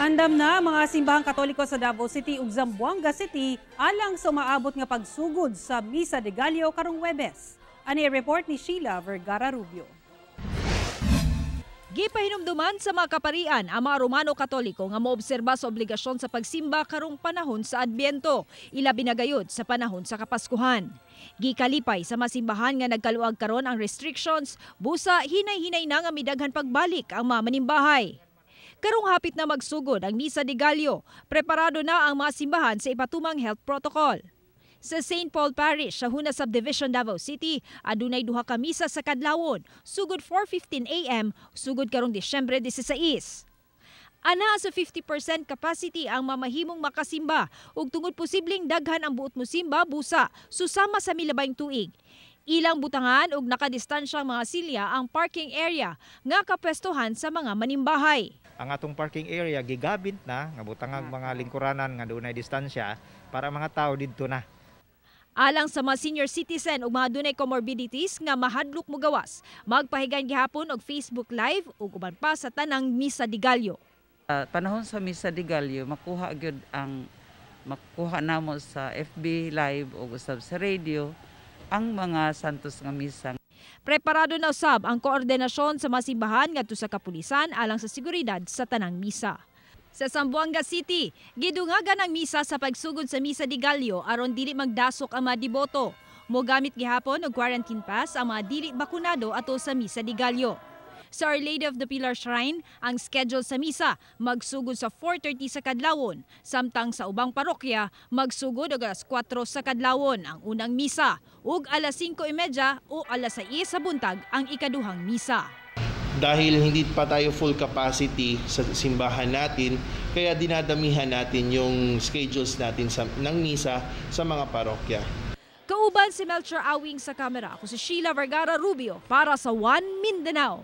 Andam na ang mga simbahang Katoliko sa Davao City ug Zamboanga City alang sa umaabot nga pagsugod sa Misa de Gallo karong Webes. Ani report ni Sheila Vergara Rubio. Gipahinumduman sa mga kaparian ang mga Romano Katoliko nga moobserba sa obligasyon sa pagsimba karong panahon sa Adbyento, ilabi na gayud sa panahon sa Kapaskuhan. Gikalipay sa masimbahan nga nagkaluag karon ang restrictions, busa hinay-hinay na nga midaghan pagbalik ang mga manimbahay. Karong hapit na magsugod ang Misa de Gallo, preparado na ang mga simbahan sa ipatumang health protocol. Sa St. Paul Parish sa Huna Subdivision, Davao City, adunay duha ka misa sa kadlawon, sugod 4:15 AM, sugod karong Disyembre 16. Ana sa 50% capacity ang mamahimong makasimba ug tungod posibleng daghan ang buot mosimba, busa susama sa milabayng tuig. Ilang butangan og nakadistansya ang mga silya ang parking area nga kapwestuhan sa mga manimbahay. Ang atong parking area gigabit na nga butangag mga lingkuranan nga dunay distansya para mga tao didto na. Alang sa mga senior citizen ug mga dunay comorbidities nga mahadlok mogawas, magpahigayon gihapon og Facebook Live ug uban pa sa tanang Misa de Gallo. Panahon sa Misa de Gallo, makuha gyud ang makuha namo sa FB Live o usab sa radio ang mga santos nga misa. Preparado na usab ang koordinasyon sa mga simbahan ngadto sa kapulisan alang sa seguridad sa tanang misa. Sa Zamboanga City, gidungagan ang misa sa pagsugod sa Misa de Gallo aron dili magdasok ang mga deboto. Mogamit gihapon og quarantine pass ang mga dili bakunado ato sa Misa de Gallo. Sa Our Lady of the Pilar Shrine, ang schedule sa misa magsugod sa 4:30 sa kadlawon, samtang sa ubang parokya magsugod og alas 4 sa kadlawon ang unang misa ug alas 5:30 o alas 6 sa buntag ang ikaduhang misa. Dahil hindi pa tayo full capacity sa simbahan natin, kaya dinadamihan natin yung schedules natin ng misa sa mga parokya. Kauban si Melchor Awing sa kamera. Ako si Sheila Vergara Rubio para sa One Mindanao.